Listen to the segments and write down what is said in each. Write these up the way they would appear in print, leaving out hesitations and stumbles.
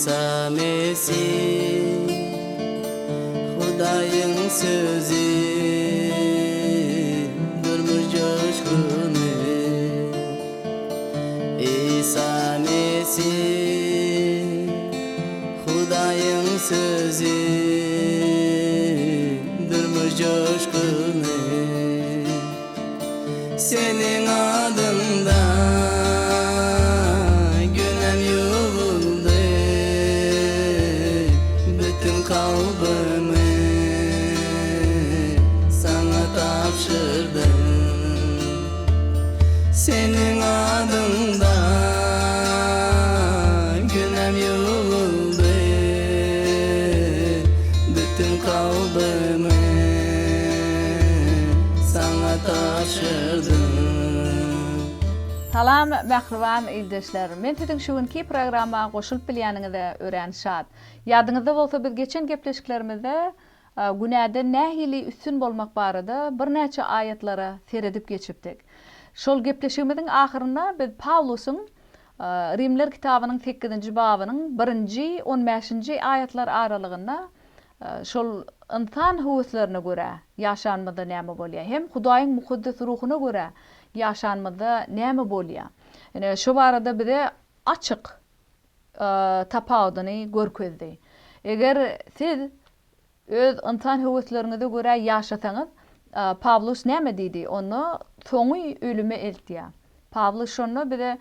Isa Mesih Hudaýyň sözi Durmuş joşguny Isa Mesih Hudaýyň sözi Durmuş joşguny Seniň adyňda günäm ýuwuldy, Bütin kalbymy Saňa tabşyrdym. Seniň adyňda günäm ýuwuldy, Bütin kalbymy Saňa tabşyrdym. Salam mähriban ildeşler! Men siziň şu günki programma goşulyp bilýäniňize örän şat. Ýadyňyzda bolsa biz geçen gepleşiklerimizde günäden nähili üstün bolmak barada birnäçe aýatlara seredip geçipdik. Şol gepleşigimiziň ahyrynda biz Pawlusyň Rimler kitabynyň sekizinji babynyň birinji, on bäşinji aýatlar aralygynda şol ynsan höweslerine görä ýaşanymyzda näme bolýar hem Hudaýyň mukaddes ruhuna görä ýaşanymyzda näme bolýar? Ine, şu barada bize açyk tapawudyny görkezdi. Eger siz öz ynsan höwesleriňize görä ýaşasaňyz, Pawlus näme diýdi? Onda soňy ölüme eltýär. Pawlus şonda bize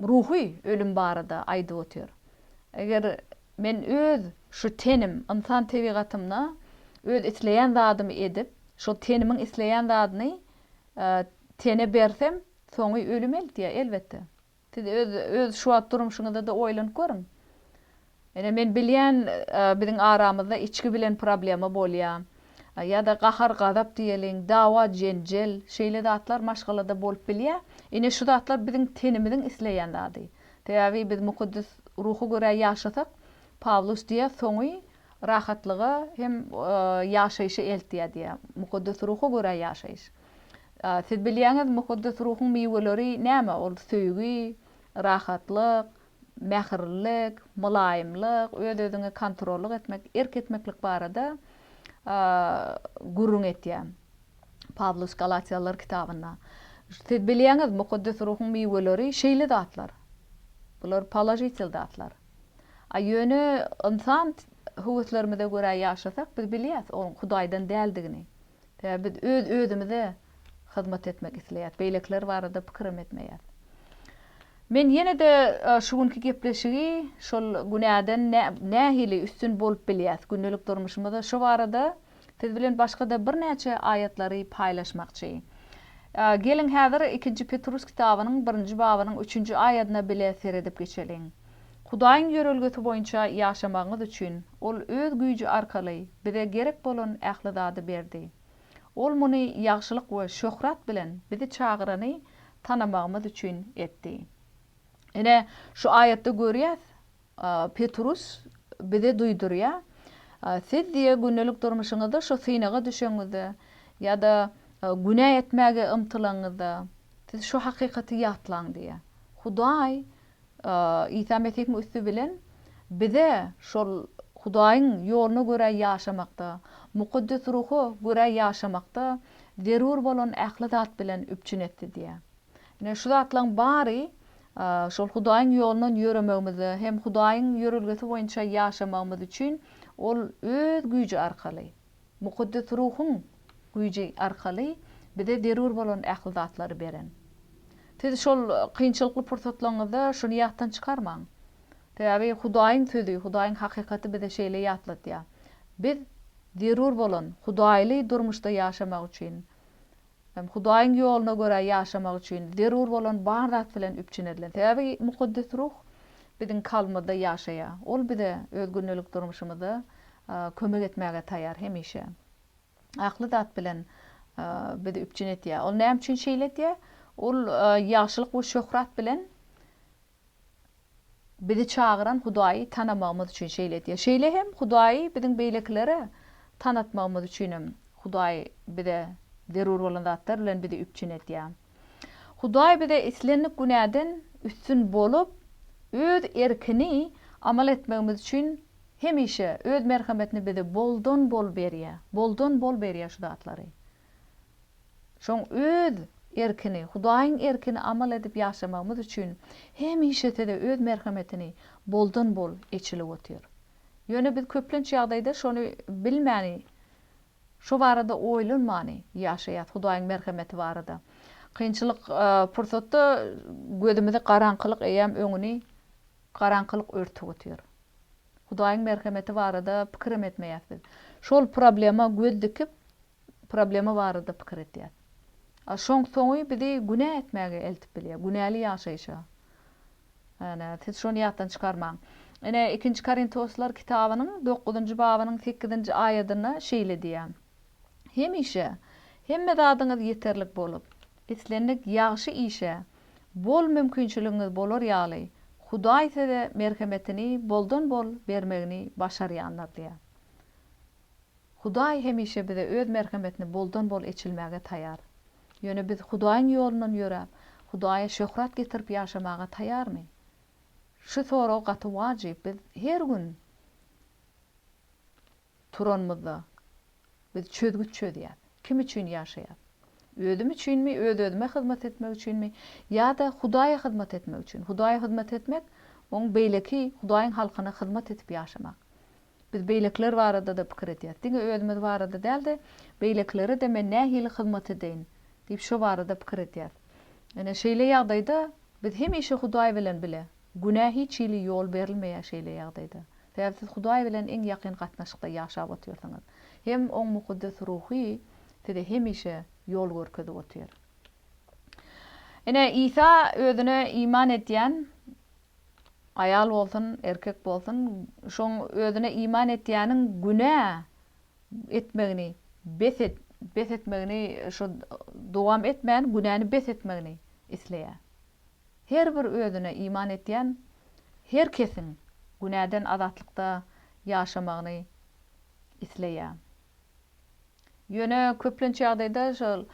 ruhy ölüm barada aýdyp otyr. Eger men öz şu tenim, ynsan tebigatymda öz isleýän zadymy edip, şol tenimiň isleýän zadyny tene bersem, soňy ölüme eltýär, elbetde. Siz öz öz şu wagt durmuşyňyzda-da oýlanyp görüň. Ine men bilýän biziň aramyzda içgi bilen problema bolýa. Ýa-da gahar gazap diýeliň, dawa jenjel, şeýle zatlar maşgalada bolup bilýä. Ine şu zatlar biziň tenimiziň isleýän zady. Sebäbi biz mukaddes ruha görä ýaşasak, Pawlus diýýär, soňy rahatlyga hem ýaşaýşa eltýär diýýär. Mukaddes ruha görä ýaşaýyş. Siz bilýäňiz, Mukaddes Ruhuň miweleri näme? Ol söýgi, rahatlyk, mähirlilik, mylaýymlyk, öz-özüňe kontrollyk etmek, erk etmeklik barada gürrüň etýär Pawlus Galatýalylar kitabynda. Siz bilýäňiz, Mukaddes Ruhuň miweleri şeýle zatlar. Bular položitel zatlar. A ýöne ynsan höweslerimize görä ýaşasak, biz bilýäs, onuň Hudaýdan däldigini. Sebäbi biz öz-özümize hyzmat etmek isleýäris, beýlekiler barada pikirem etmeýäris. Men ýene-de şu günki gepleşigi şol günäden nähili üstün bolup bilýäs gündelik durmuşymyzda şo barada siz bilen başga-da birnäçe aýatlary paýlaşmakçy. Geliň häzir Ikinji Petrus kitabynyň birinji babynyň üçünji aýadyna bile seredip geçeliň. Hudaýyň ýörelgesi boýunça ýaşamagyňyz üçin Ol Öz güýji arkaly bize gerek bolan ähli zady berdi. Ol muny ýagşylyk we şöhrat bilen bizi çagyrany tanamagymyz üçin etdi. Ine, şu aýatda görýäs, Petrus bize duýdurýar, Siz diýe gündelik durmuşyňyzda şu synaga düşeňizde ýa-da günä etmäge ymtylaňyzda, siz şu hakykaty ýatlaň diýýär. Hudaý Isa Mesihiň üsti bilen bize şol Hudaýyň ýoluna görä ýaşamakda, Mukaddes Ruha görä ýaşamakda zerur bolan ähli zat bilen üpjün etdi diýýär. Ine, şu zatlaryň bary şol Hudaýyň ýolundan ýöremegimizde hem Hudaýyň ýörelgesi boýunça ýaşamagymyz üçin Ol Öz güýji arkaly, Mukaddes Ruhuň güýji arkaly bize zerur bolan ähli zatlary beren. Siz şol kynçylykly pursatlaryňyzda şuny ýatdan çykarmaň. Sebäbi Hudaýyň Sözi, Hudaýyň hakykaty bize şeýle ýatladýar. Biz zerur bolan hudaýly durmuşda ýaşamak üçin, hem Hudaýyň ýoluna görä ýaşamak üçin zerur bolan bar zat bilen üpjün edilen. Sebäbi Mukaddes Ruh biziň kalbymyzda ýaşaýar. Ol bize öz gündelik durmuşymyzda kömek etmäge taýýar hemişe. Ähli zat bilen bizi üpjün edýär. Ol näme üçin şeýle edýär? Ol ýagşylyk we şöhrat bilen bizi çagyran Hudaýy tanamagymyz üçin şeýle edýär. Şeýle hem Hudaýy biziň beýlekilere tanatmagymyz üçin hem Hudaý bize zerur bolan zatlar bilen bizi üpjün edýär. Hudaý bize islendik günäden üstün bolup. Öz erkini amal etmegimiz üçin hemişe Öz merhemetini bize boldan-bol berýär. Boldan-bol berýär şu zatlary. Şoň Öz erkini, Hudaýyň erkini amal edip ýaşamagymyz üçin hemişe size Öz merhemetini boldan-bol eçilip otyr. Ýöne biz köplenç ýagdaýda şony bilmäni, şo barada oýlanmany ýaşaýas Hudaýyň merhemeti barada. Kynçylyk pursatda gözümizi garaňkylyk eýýäm öňüni garaňkylyk örtüp otyr. Hudaýyň merhemeti barada pikirem etmeýäs biz. Şol problema göz dikip, problema barada pikir edýäs. A şoň soňy bizi günä etmäge eltip bilýär, günäli ýaşaýşa. Ene, siz şony ýatdan çykarmaň. Ine, Ikinji Korintoslar kitabynyň dokuzynjy babynyň sekizinji aýadynda şeýle diýýär, Hemişe hemme zadyňyz ýeterlik bolup, islendik ýagşy işe bol mümkinçiligiňiz bolar ýaly, Hudaý size merhemetini boldan-bol bermegini başarýandyr diýýär. Hudaý hemişe bize Öz merhemetini boldan-bol eçilmäge taýar. Ýöne biz Hudaýyň ýolundan ýöräp, Hudaýa şöhrat getirip ýaşamaga taýarmy? Şu sorag gaty wajyp. Biz her gün turanymyzda, biz çözgüt çözýäs. Kim üçin ýaşaýas? Özüm üçinmi, öz-özüme hyzmat etmek üçinmi ýa-da Hudaýa hyzmat etmek üçin? Hudaýa hyzmat etmek, oň beýleki Hudaýyň halkyna hyzmat edip ýaşamak. Biz beýlekiler barada-da pikir edýäris. Diňe özümiz barada däl-de, beýlekilere-de men nähili hyzmat edeýin? diýip, şo barada pikir edýäris. Ine, şeýle ýagdaýda biz hemişe Hudaý bilen bile. Günä hiç hili ýol berilmeýär şeýle ýagdaýda. Sebäbi siz Hudaý bilen iň ýakyn gatnaşykda ýaşap otyrsyňyz. Hem Oň Mukaddes Ruhy size hemişe ýol görkezip otyr. Ine, Isa özüne iman edýän Aýal bolsun, erkek bolsun, şoň özüne iman etýäniň günä etmegini bes et, bes etmegini, şo dowam etmän günäni bes etmegini isleýär. Her bir özüne iman etýän her kesiň günäden azatlykda ýaşamagyny isleýär. Ýöne köplenç ýagdaýda şol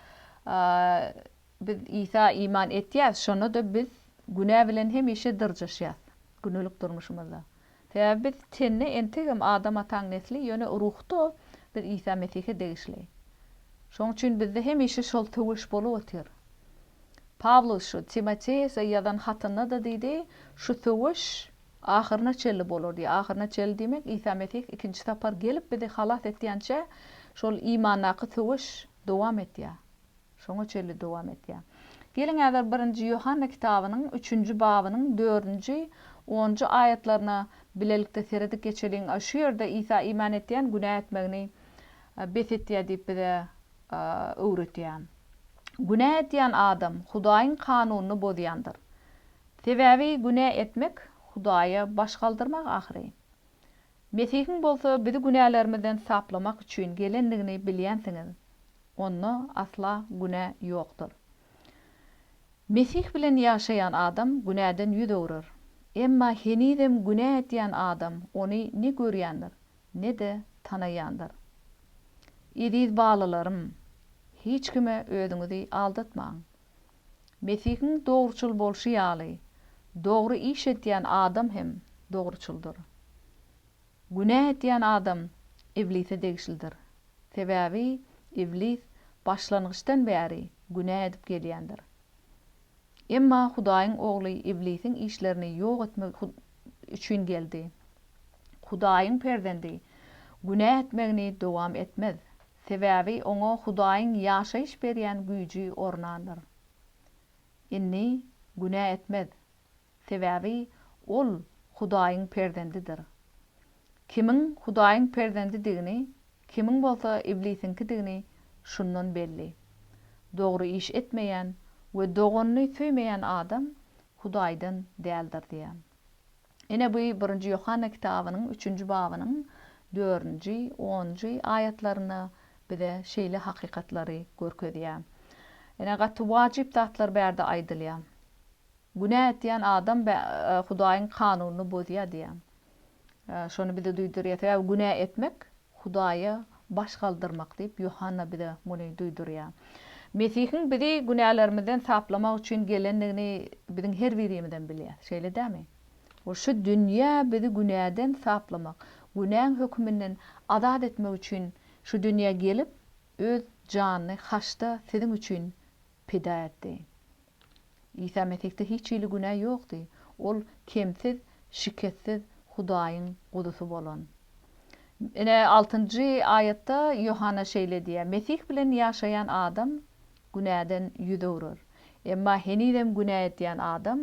Biz Isa iman etýäs, şonda-da biz günä bilen hemişe dyrjaşýas gündelik durmuşymyzda. Sebäbi biz tende entegem Adam ataň nesli, ýöne ruhda biz Isa Mesihe degişli. Şoň üçin bizde hemişe şol söweş bolup otyr. Pawlus şu Timoteosa ýazan hatynda-da diýdi, şu söweş ahyryna çenli bolar diýdi. Ahyryna çenli diýmek, Isa Mesih ikinji sapar gelip bizi halas etýänçä şol imandaky söweş dowam etýär. Şoňa çenli dowam etýär. Geliň häzir Birinji Ýohanna kitabynyň üçünji babynyň dördünji, onunjy aýatlaryna bilelikde seredip geçeliň. Şu ýerde Isa iman etýän günä etmegini bes etýär diýip bize öwretýär. Günä edýän adam Hudaýyň kanunyny bozýandyr. Sebäbi günä etmek Hudaýa baş galdyrmak ahyry. Mesihiň bolsa bizi günälerimizden saplamak üçin gelendigini bilýänsiňiz. Onda asla günä ýokdur. Mesih bilen ýaşaýan adam günäden ýüz öwrer. Emma henizem günä edýän adam ony ne görýändir, ne-de tanaýandyr. Eziz balalarym, hiç kime özüňizi aldatmaň. Mesihiň dogruçyl bolşy ýaly, dogry iş edýän adam hem dogruçyldyr. Günä edýän adam Iblise degişlidir. Sebäbi Iblis başlangyçdan bäri günä edip gelýändir. Emma Hudaýyň Ogly Iblisiň işlerini ýok etmek üçin geldi. Hudaýyň perzendi günä etmegini dowam etmez, sebäbi oňa Hudaýyň ýaşaýyş berýän güýji ornandyr. Indi günä etmez, Sebäbi ol Hudaýyň perzendidir. Kimiň Hudaýyň perzendidigini, kimiň bolsa iblisiňkidigini şundan belli. Dogry iş etmeýän we doganyny söýmeýän adam Hudaýdan däldir diýýär. Ine bu Birinji Ýohanna kitabynyň üçünji babynyň dördünji, onunjy aýatlarynda bize şeýle hakykatlary görkezýär. Ine gaty wajyp zatlar bärde aýdylýar. Günä etýän adam Hudaýyň kanunyny bozýar diýýär. Şony bize duýdurýar. Sebäbi günä etmek Hudaýa baş galdyrmak diýip, Ýohanna bize muny duýdurýar. Mesihiň bizi günälerimizden saplamak üçin gelendigini biziň her birimizem bilýäris. Şeýle dälmi? Ol şu dünýä bizi günäden saplamak, günäň höküminden azat etmek üçin şu dünýä gelip, Öz janyny haçda siziň üçin pida etdi. Isa Mesihde hiç hili günä ýokdy. Ol kemsiz, şikessiz Hudaýyň Guzusy bolan. Ine, altynjy aýatda Ýohanna şeýle diýýär, Mesih bilen ýaşaýan adam günäden ýüz öwrer. Emma henizem günä edýän adam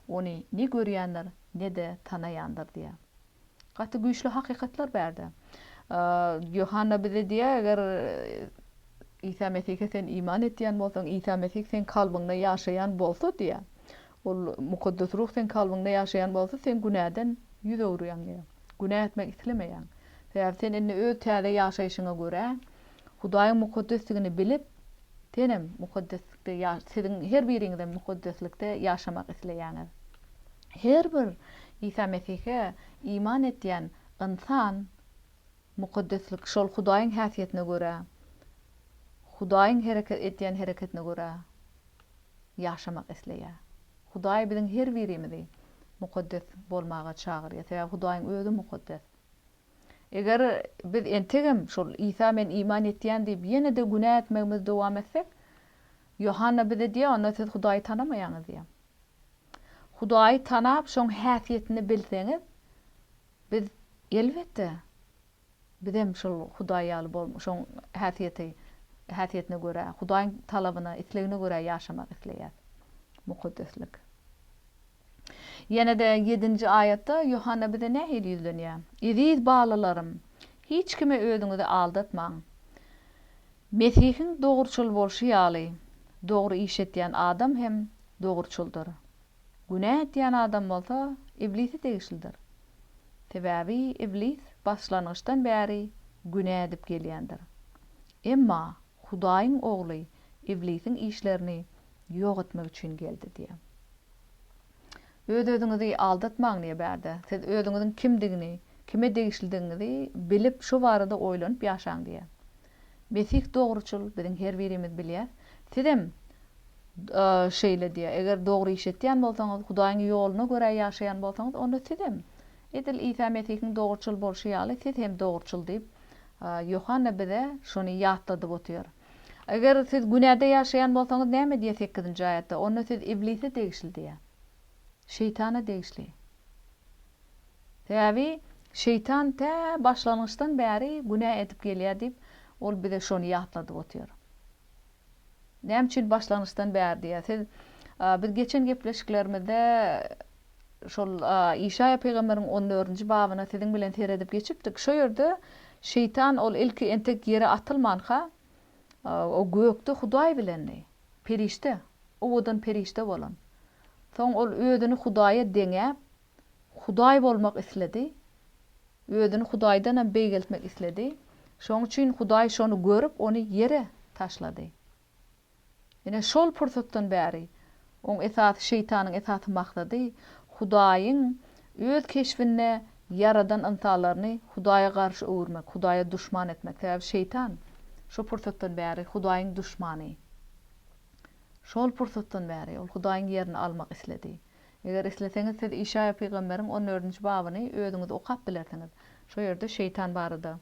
ony ne görýändir, ne-de tanaýandyr diýýär. Gaty güýçli hakykatlar bärde. Ýohanna bize diýýär, eger Isa Mesihe sen iman etýän bolsaň, Isa Mesih seň kalbyňda ýaşaýan bolsa diýýär. Ol Mukaddes Ruh seň kalbyňda ýaşaýan bolsa, sen günäden ýüz öwürýäň diýýär. Günä etmek islemeýäň. Sebäbi sen indi öz täze ýaşaýşyňa görä, Hudaýyň mukaddesdigini bilip, senem mukaddeslikde ýa siziň her biriňizem mukaddeslikde ýaşamak isleýäňiz. Her bir Isa Mesihe iman etýän ynsan mukaddeslik şol Hudaýyň häsiýetine görä, Hudaýyň hereket edýän hereketine görä ýaşamak isleýär. Hudaý biziň her birimizi mukaddes bolmaga çagyrýar. Sebäbi Hudaýyň özi mukaddes. Eger biz entegem şol Isa men iman etýän diýip ýene-de günä etmegimizi dowam etsek, Ýohanna bize diýýär, onda siz Hudaýy tanamaýaňyz diýýär. Hudaýy tanap, şoň häsiýetini bilseňiz, biz elbetde Bizem şol Hudaý ýaly bol, şoň häsiýeti, häsiýetine görä, Hudaýyň talabyna, islegine görä ýaşamak isleýäs. Mukaddeslik. Ýene-de ýedinji aýatda Ýohanna bize nähili ýüzlenýär? Eziz balalarym, hiç kime özüňizi aldatmaň. Mesihiň dogruçyl bolşy ýaly, dogry iş etýän adam hem dogruçyldyr. Günä etýän adam bolsa Iblise degişlidir. Sebäbi Iblis başlangyçdan bäri günä edip gelýändir. Emma Hudaýyň Ogly Iblisiň işlerini ýok etmek üçin geldi diýýär. Öz-özüňizi aldatmaň diýýär bärde. Siz özüňiziň kimdigini, kime degişlidigiňizi bilip, şu barada oýlanyp ýaşaň diýýär. Mesih dogruçyl, biziň her birimiz bilýäs. Sizem şeýle diýýär, eger dogry iş etýän bolsaňyz, Hudaýyň ýoluna görä ýaşaýan bolsaňyz, onda sizem, edil Isa Mesihiň dogruçyl bolşy ýaly, siz hem dogruçyl diýip, Ýohanna bize şony ýatladyp otyr. Eger siz günäde ýaşaýan bolsaňyz, näme diýýär sekizinji aýatda? Onda siz iblise degişli diýýär. Şeýtana degişli. Sebäbi şeýtan tä başlangyçdan bäri günä edip gelýär diýip, ol bize şony ýatladyp otyr. Näme üçin başlangyçdan bäri diýýär. Siz biz geçen gepleşiklerimizde şol Işaýa pygamberiň on dördünji babyna siziň bilen seredip geçipdik. Şo ýerde şeýtan ol ilki entek ýere atylmanka o gökde Hudaý bilendi. Perişde, owadan perişde bolan. Soň ol özüni Hudaýa deňäp, Hudaý bolmak isledi. Özüni Hudaýdanam beýgeltmek isledi. Şonuň üçin Hudaý şony görüp, ony ýere taşlady. Ine, şol pursatdan bäri, oň esasy, şeýtanyň esasy maksady Hudaýyň öz keşbinde ýaradan ynsanlaryny Hudaýa garşy öwürmek, Hudaýa duşman etmek. Sebäbi şeýtan şo pursatdan bäri Hudaýyň duşmany. Şol pursatdan bäri ol Hudaýyň ýerini almak isledi. Eger isleseňiz, siz Işaýa pygamberiň on dördünji babyny özüňiz okap bilersiňiz. Şo ýerde şeýtan barada,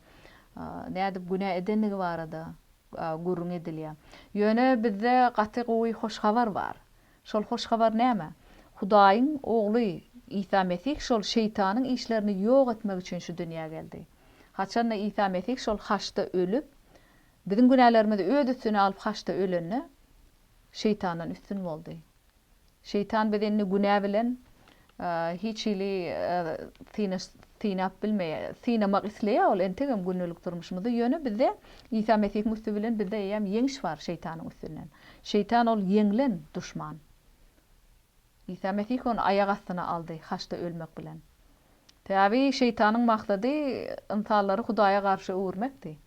nädip günä edendigi barada gürrüň edilýär. Ýöne bizde gaty gowy hoş habar bar. Şol hoş habar näme? Hudaýyň Ogly Isa Mesih şol şeýtanyň işlerini ýok etmek üçin şu dünýä geldi. Haçanda Isa Mesih şol haçda ölüp, biziň günälerimizi öz üstüne alyp haçda ölende, şeýtandan üstün boldy. Şeýtan bizi indi günä bilen hiç hili synap bilmeýär. Synamak isleýär ol entegem gündelik durmuşymyzda. Ýöne bizde Isa Mesihiň üsti bilen bizde eýýäm ýeňiş bar şeýtanyň üstünden. Şeýtan ol ýeňlen duşman. Isa Mesih ony aýak astyna aldy haçda ölmek bilen. Sebäbi şeýtanyň maksady ynsanlary Hudaýa garşy öwürmekdi.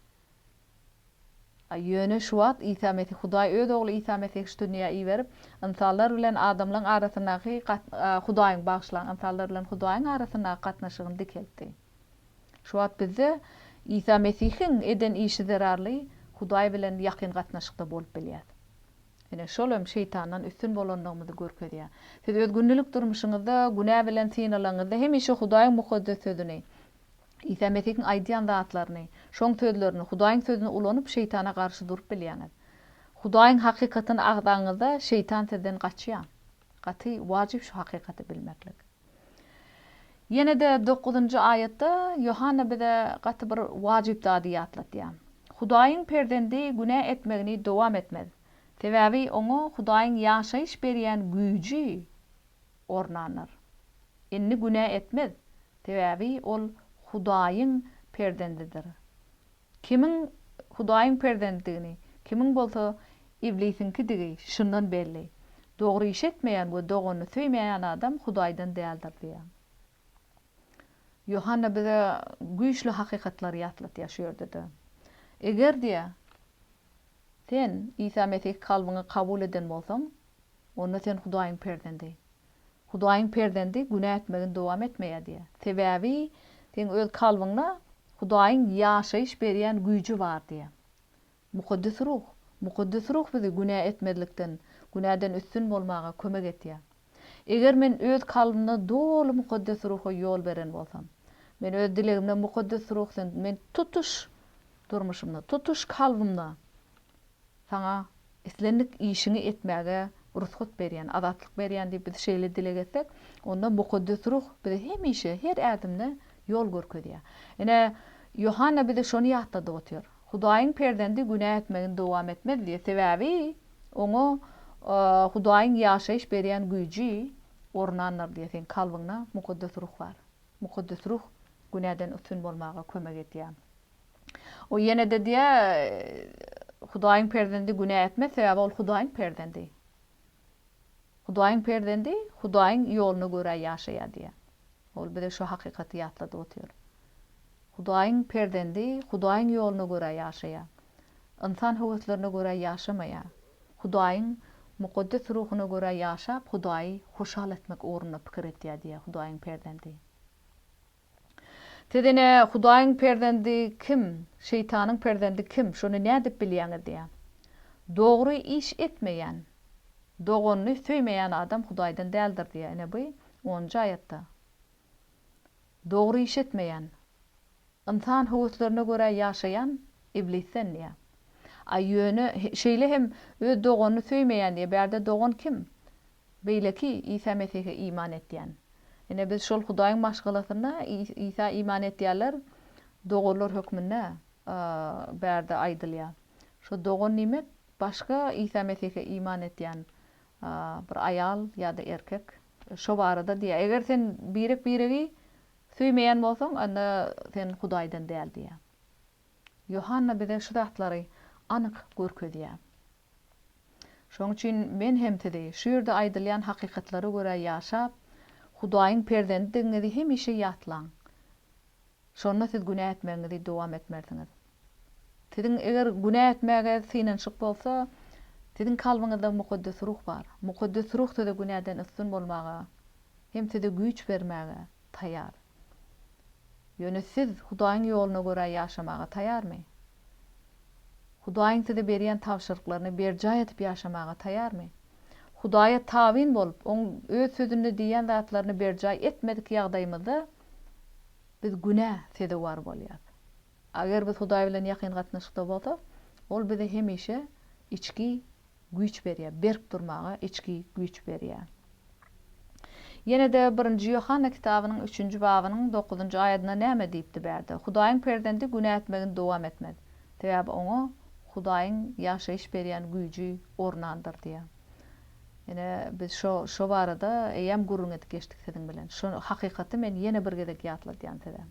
A ýöne şu wagt Isa Mesih, Hudaý Öz Ogly Isa Mesihi şu dünýä iberip, ynsanlar bilen adamlaryň arasyndaky gat, Hudaýyň, bagyşlaň, ynsanlar bilen Hudaýyň arasyndaky gatnaşygyny dikeltdi. Şu wagt bizde Isa Mesihiň eden işi zerarly Hudaý bilen ýakyn gatnaşykda bolup bilýäs. Ine, şol hem şeýtandan üstün bolandygymyzy görkezýär. Siz öz gündelik durmuşyňyzda günä bilen synalaňyzda hemişe Hudaýyň Mukaddes Sözüni, Isa Mesihiň aýdýan zatlaryny, şoň sözlerini, Hudaýyň Sözüni ulanyp şeýtana garşy durup bilýäňiz. Hudaýyň hakykatyny agzaňyzda şeýtan sizden gaçýar. Gaty wajyp şu hakykaty bilmeklik. Ýene-de dokuzynjy aýatda Ýohanna bize gaty bir wajyp zady ýatlatýar. Hudaýyň perzendi günä etmegini dowam etmez. Sebäbi oňa Hudaýyň ýaşaýyş berýän güýji ornandyr. Indi günä etmez, sebäbi ol Hudaýyň perzendidir. Kimiň Hudaýyň perzendidigini, kimiň bolsa Iblisiňkidigi şundan belli, dogry iş etmeýän we doganyny söýmeýän adam Hudaýdan däldir diýýär. Ýohanna bize güýçli hakykatlary ýatlatýar şu ýerde-de. Eger diýýär, sen Isa Mesihi kalbyňa kabul eden bolsaň, onda sen Hudaýyň perzendi. Hudaýyň perzendi günä etmegini dowam etmeýär diýýär. Sebäbi seň öz kalbyňda Hudaýyň ýaşaýyş berýän güýji bar diýýär. Mukaddes Ruh. Mukaddes Ruh bizi günä etmezlikden, günäden üstün bolmaga kömek etýär. Eger men öz kalbymda doly Mukaddes Ruha ýol beren bolsam, men öz dilegimde Mukaddes Ruh sen men tutuş durmuşymda, tutuş kalbymda Saňa islendik işiňi etmäge rugsat berýän, azatlyk berýän diýip biz şeýle dileg etsek, onda Mukaddes Ruh bize hemişe, her ädimde ýol görkezýär. Ine, Ýohanna bize şony ýatladyp otyr. Hudaýyň perzendi günä etmegini dowam etmez diýýär. Sebäbi oňa Hudaýyň ýaşaýyş berýän güýji ornandyr diýýär. Seň kalbyňda Mukaddes Ruh bar. Mukaddes Ruh günäden üstün bolmaga kömek edýär. O ýene-de diýýär, Hudaýyň perzendi günä etmez, sebäbi ol Hudaýyň perzendi. Hudaýyň perzendi Hudaýyň ýoluna görä ýaşaýar diýýär. Ol bize şu hakykaty ýatladyp otyr. Hudaýyň perzendi Hudaýyň ýoluna görä ýaşaýar. Ynsan höweslerine görä ýaşamaýar. Hudaýyň Mukaddes Ruhuna görä ýaşap, Hudaýy hoşal etmek ugrunda pikir etýär diýýär Hudaýyň perzendi. Siz ine, Hudaýyň perzendi kim, şeýtanyň perzendi kim, şony nädip bilýäňiz diýýär. Dogry iş etmeýän, doganyny söýmeýän adam Hudaýdan däldir diýýär. Ine bu onunjy aýatda. Dogry iş etmeýän, ynsan höweslerine görä ýaşaýan iblisden diýýär. A ýöne şeýle hem öz doganyny söýmeýän diýýär. Bärde dogan kim? Beýleki Isa Mesihe iman etýän. Ine biz şol Hudaýyň maşgalasynda Isa iman etýänler doganlar hökmünde bärde aýdylýar. Şo dogan diýmek başga Isa Mesihe iman etýän bir aýal ýa-da erkek. Şo barada diýýär. Eger sen birek-biregi söýmeýän bolsaň, onda sen Hudaýdan däl diýýär. Ýohanna bize şu zatlary anyk görkezýär. Şonuň üçin men hem sizi şu ýerde aýdylýan hakykatlara görä ýaşap, Hudaýyň perzendidigiňizi hemişe ýatlaň. Şonda siz günä etmegiňizi dowam etmersiňiz. Siziň eger günä etmäge synanyşyk bolsa, siziň kalbyňyzda Mukaddes Ruh bar. Mukaddes Ruh size günäden üstün bolmaga hem size güýç bermäge taýýar. Ýöne siz Hudaýyň ýoluna görä ýaşamaga taýýarmy? Hudaýyň size berýän tabşyryklaryny berjaý edip ýaşamaga taýýarmy? Hudaýa tabyn bolup, Oň Öz Sözünde diýýän zatlaryny berjaý etmedik ýagdaýymyzda, biz günä sezewar bolýas. Eger biz Hudaý bilen ýakyn gatnaşykda bolsak, Ol bize hemişe içki güýç berýär, berk durmaga içki güýç berýär. Ýene-de Birinji Ýohanna kitabynyň üçünji babynyň dokuzynjy aýadynda näme diýipdi bärde? Hudaýyň perzendi günä etmegini dowam etmez. Sebäbi oňa Hudaýyň ýaşaýyş berýän güýji ornandyr diýýär. Ine, biz şo, şo barada eýýäm gürrüň edip geçdik siziň bilen. Şo hakykaty men ýene bir gezek ýatladýan size.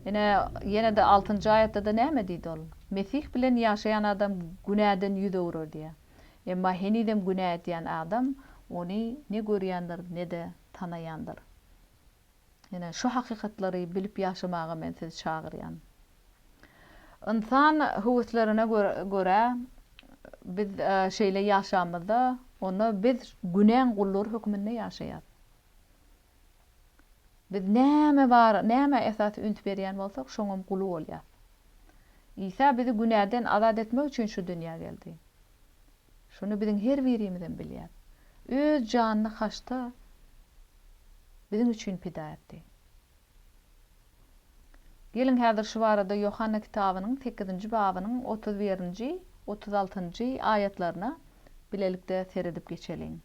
Ine, ýene-de altynjy aýatda-da näme diýdi ol? Mesih bilen ýaşaýan adam günäden ýüz öwrer diýýär. Emma henizem günä edýän adam ony ne görýändir, ne-de tanaýandyr. Ine, şu hakykatlary bilip ýaşamaga men sizi çagyrýan. Ynsan höweslerine görä biz şeýle ýaşamyzda, onda biz günäň gullary hökmünde ýaşaýas. Biz näme bar, nämä esasy üns berýän bolsak, şoňam guly bolýas. Isa bizi günäden azat etmek üçin şu dünýä geldi. Şuny biziň her birimizem bilýäs. Öz janyny haçda biziň üçin pida etdi. Geliň häzir şu barada Ýohanna kitabynyň sekizinji babynyň 31-nji, 36-njy aýatlaryna bilelikde seredip geçeliň.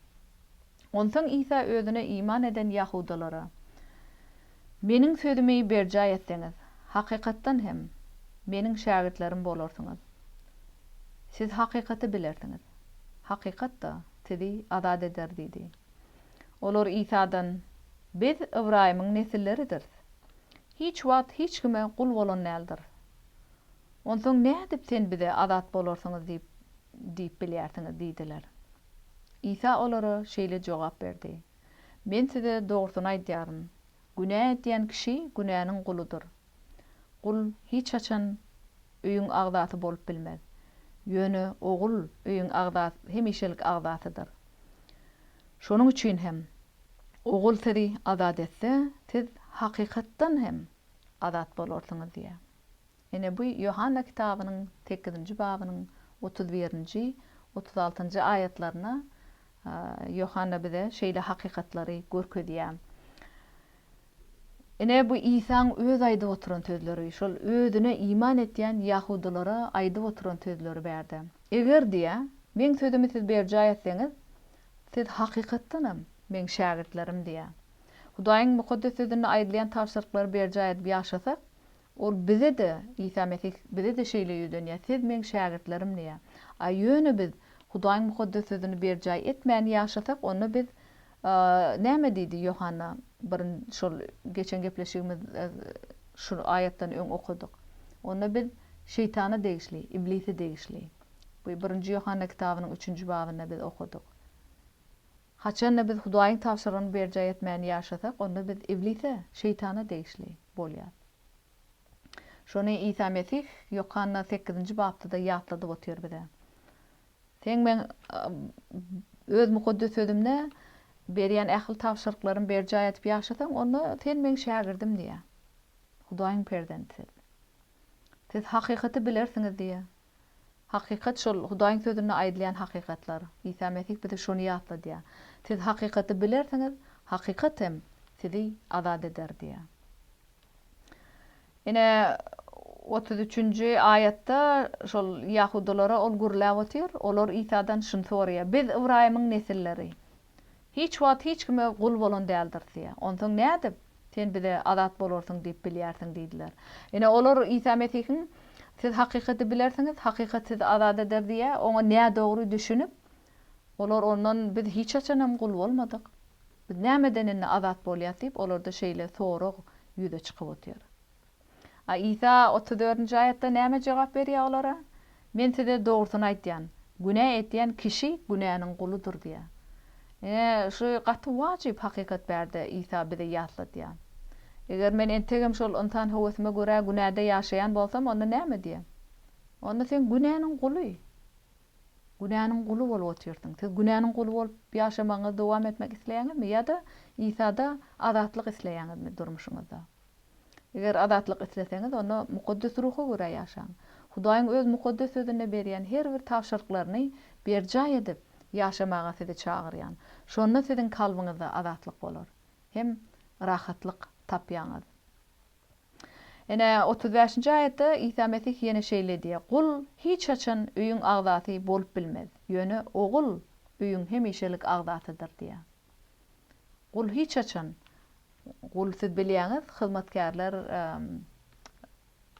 Onsoň Isa özüne iman eden ýahudylara, Meniň sözümi berjaý etseňiz, hakykatdan hem, Meniň şägirtlerim bolarsyňyz. Siz hakykaty bilersiňiz, hakykat-da sizi azat eder diýdi. Olar Isadan, Biz Ybraýymyň nesilleridiris. Hiç wagt hiç kime gul bolan däldiris. Onsoň nädip sen bize azat bolarsyňyz diýip diýip bilýärsiňiz diýdiler. Isa olara şeýle jogap berdi, Men size dogrusyny aýdýaryn, günä edýän kişi günäniň guludyr. Gul hiç haçan öýüň agzasy bolup bilmez. Ýöne ogul öýüň agzasy, hemişelik agzasydyr. Şonuň üçin hem, Ogul sizi azat etse, siz hakykatdan hem azat bolarsyňyz diýýär. Ine, bu Ýohanna kitabynyň sekizinji babynyň 31-nji, 36-njy aýatlarynda Ýohanna bize şeýle hakykatlary görkezýär. Ine, bu Isaň öz aýdyp oturan sözleri, şol özüne iman etýän ýahudylara aýdyp oturan sözleri bärde. Eger, diýýär, Meň sözümi siz berjaý etseňiz, siz hakykatdanam Meň şägirtlerim diýýär. Hudaýyň Mukaddes Sözünde aýdylýan tabşyryklary berjaý edip ýaşasak, Ol bize-de, Isa Mesih bize-de şeýle ýüzlenýär, Siz Meň şägirtlerim diýýär. A ýöne biz Hudaýyň Mukaddes Sözüni berjaý etmän ýaşasak, onda biz näme diýdi Ýohanna birin şol geçen gepleşigimiz şu aýatdan öň okadyk. Onda biz şeýtana degişli, iblise degişli. Bu birinji Ýohanna kitabynyň üçünji babynda biz okadyk. Haçanda biz Hudaýyň tabşyrygyny berjaý etmän ýaşasak, onda biz iblise, şeýtana degişli bolýas. Şony Isa Mesih Ýohanna sekizinji bapda-da ýatladyp otyr bize. Seň meň Öz mukaddes sözümde berýän ähli tabşyryklarymy berjaý edip ýaşasaň, onda sen meň şägirdim diýýär. Hudaýyň perzenti siz. Siz hakykaty bilersiňiz diýýär. Hakykat şol Hudaýyň Sözünde aýdylýan hakykatlar. Isa Mesih bize şony ýatladýar. Siz hakykaty bilersiňiz, hakykat hem sizi azat eder diýýär. Ine, 33-nji aýatda şol ýahudylara ol gürläp otyr. Olar Isadan şuny soraýar, Biz Ybraýymyň nesilleri. Hiç wagt hiç kime gul bolan däldiris diýýär. Onsoň nädip, Sen bize azat bolarsyň diýip bilýärsiň diýdiler. Ine, olar Isa Mesihiň, Siz hakykaty bilersiňiz, hakykat sizi azat eder diýýär. Oňa nädogry düşünip, olar ondan, Biz hiç haçanam gul bolmadyk. Biz nämeden indi azat bolýas diýip, olarda şeýle sorag ýüze çykyp otyr. A Isa 34-nji aýatda näme jogap berýär olara? Men size dogrusyny aýdýan, günä edýän kişi günäniň guludyr diýýär. Ine, şu gaty wajyp hakykat bärde Isa bize ýatladýar. Eger men entegem şol ynsan höwesime görä günäde ýaşaýan bolsam, onda näme diýýär? Onda sen günäniň guly. Günäniň guly bolup otyrsyň. Siz günäniň guly bolup ýaşamagyňyzy dowam etmek isleýäňizmi ýa-da Isada azatlyk isleýäňizmi durmuşyňyzda? Eger azatlyk isleseňiz, onda Mukaddes Ruha görä ýaşaň. Hudaýyň Öz Mukaddes Sözünde berýän her bir tabşyryklaryny berjaý edip ýaşamaga sizi çagyrýan. Şonda siziň kalbyňyzda azatlyk bolar hem rahatlyk tapýaňyz. Ine, 35-nji aýatda Isa Mesih ýene şeýle diýýär, Gul hiç haçan öýüň agzasy bolup bilmez, ýöne ogul öýüň hemişelik agzasydyr diýýär. Gul hiç haçan Gul siz bilýäňiz hyzmatkärler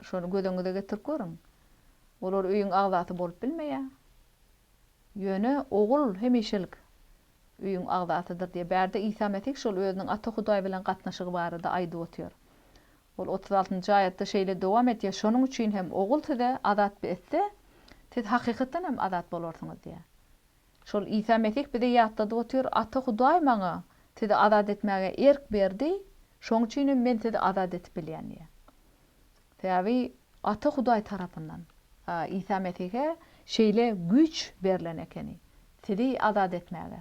şony göz öňüňize getirip görüň. Olar öýüň agzasy bolup bilmeýär. Ýöne ogul hemişelik öýüň agzasydyr diýýär. Bärde Isa Mesih şol özüniň Ata Hudaý bilen gatnaşygy barada aýdyp otyr. Ol 36-njy aýatda şeýle dowam etýär, Şonuň üçin hem Ogul size azat etse, siz hakykatdan hem azat bolarsyňyz diýýär. Şol Isa Mesih bize ýatladyp otyr, Ata Hudaý maňa sizi azat etmäge erk berdi, şoň üçin hem men sizi azat edip bilýän diýýär. Sebäbi Ata Hudaý tarapyndan Isa Mesihe şeýle güýç berlen ekeni, sizi azat etmäge.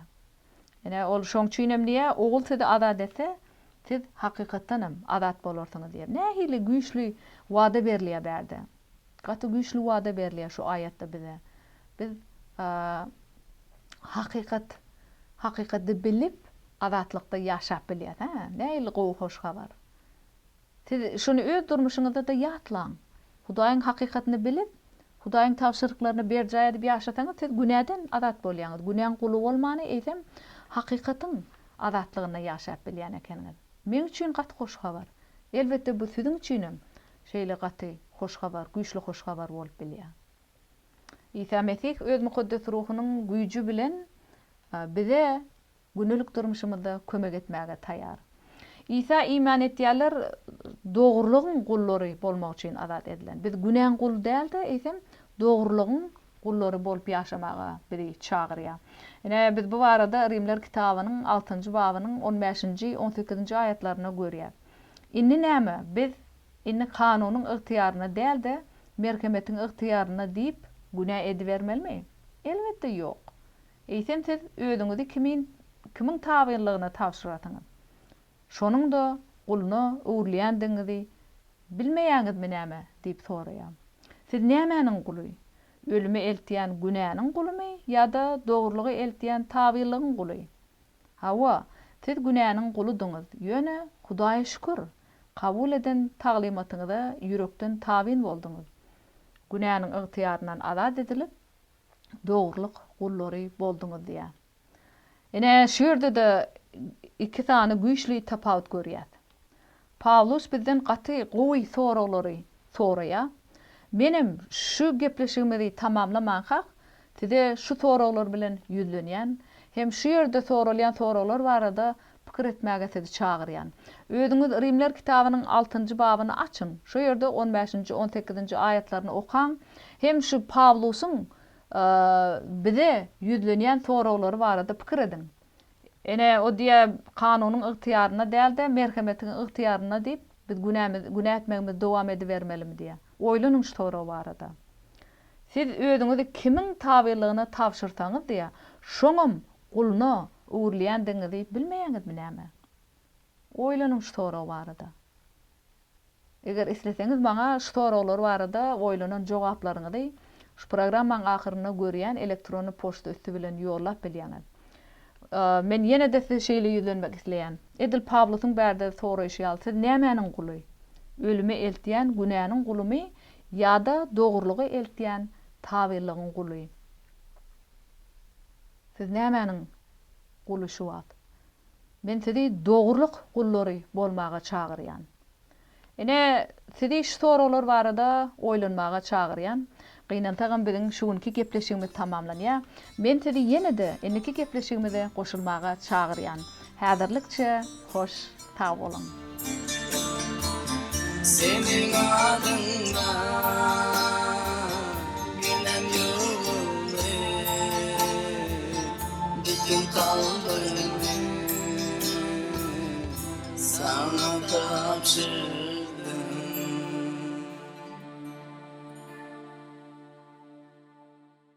Ine, ol şoň üçin hem diýýär, Ogul sizi azat etse, siz hakykatdan hem azat bolarsyňyz diýýär. Nähili güýçli wada berilýär bärde. Gaty güýçli wada berilýär şu aýatda bize. Biz. Hakykat, hakykaty bilip, azatlykda ýaşap bilýäs, hä? Nähili gowy hoş habar! Siz şuny öz durmuşyňyzda-da ýatlaň. Hudaýyň hakykatyny bilip, Hudaýyň tabşyryklaryny berjaý edip ýaşasaňyz, siz günäden azat bolýaňyz. Günäň guly bolmany, eýsem, hakykatyň azatlygynda ýaşap bilýän ekeniňiz. Meň üçin gaty hoş habar. Elbetde, bu siziň üçinem şeýle gaty hoş habar, güýçli hoş habar bolup bilýär. Isa Mesih Öz Mukaddes Ruhunyň güýji bilen bize gündelik durmuşymyzda kömek etmäge taýar. Isa iman etýänler dogrulygyň gullary bolmak üçin azat edilen. Biz günäň guly däl-de, eýsem, dogrulygyň gullary bolup ýaşamaga bizi çagyrýar. Ine, biz bu barada Rimler kitabynyň altynjy babynyň on bäşinji, on sekizinji aýatlarynda görýäs. Indi näme, biz indi kanunyň ygtyýarynda däl-de, merhemetiň ygtyýarynda diýip, günä edibermelimi? Elbetde, ýok. Eýsem siz özüňizi kimin, kimiň tabynlygyna tabşyrarsyňyz? Şonuň-da guluna öwrülýändigiňizi bilmeýäňizmi näme? diýip soraýar. Siz nämäniň guly? Ölüme eltýän günäniň gulumy ýa-da dogrulyga eltýän tabynlygyň guly? Hawa, siz günäniň guludyňyz, ýöne, Hudaýa şükür, kabul eden taglymatyňyza ýürekden tabyn bolduňyz. Günäniň ygtyýaryndan azat edilip, dogrulyk gullary bolduňyz diýýär. Ine, şu ýerde-de iki sany güýçli tapawut görýäs. Pawlus bizden gaty gowy soraglary soraýar. Menem şu gepleşigimizi tamamlamankak, size şu soraglar bilen ýüzlenýän hem şu ýerde soralýan soraglar barada pikir etmäge sizi çagyrýan. Özüňiz Rimler kitabynyň altynjy babyny açyň, şo ýerde on bäşinji, on sekizinji aýatlaryny okaň hem şu Pawlusyň bize ýüzlenýän soraglary barada pikir ediň. Ene, o diýýär, kanunyň ygtyýarynda däl-de, merhemetiň ygtyýarynda diýip, biz günämiz, günä etmegimizi dowam edibermelimi diýýär. Oýlanyň şu sorag barada. Siz özüňizi kimiň tabynlygyna tabşyrsaňyz diýýär, şoňam guluna öwrülýändigiňizi bilmeýäňizmi näme? Oýlanyň şu sorag barada. Eger isleseňiz maňa şu soraglar barada oýlanan jogaplaryňyzy şu programmaň ahyrynda görýän elektronny poçta üsti bilen ýollap bilýäňiz. Men ýene-de size şeýle ýüzlenmek isleýän. Edil Pawlusyň bärde soraýşy ýaly siz nämäniň guly? Ölüme eltýän günäniň gulumy ýa-da dogrulyga eltýän tabynlygyň guly? Siz nämäniň guly şu wagt? Men sizi dogrulyk gullary bolmaga çagyrýan. Ine, sizi şu soraglar barada oýlanmaga çagyrýan. Gynansagam biziň şu günki gepleşigimiz tamamlanýar. Men sizi ýene-de indiki gepleşigimize goşulmaga çagyrýan. Häzirlikçe hoş sag boluň. Seniň adyňda günäm ýuwuldy, Bütin kalbymy saňa tabşyrdym.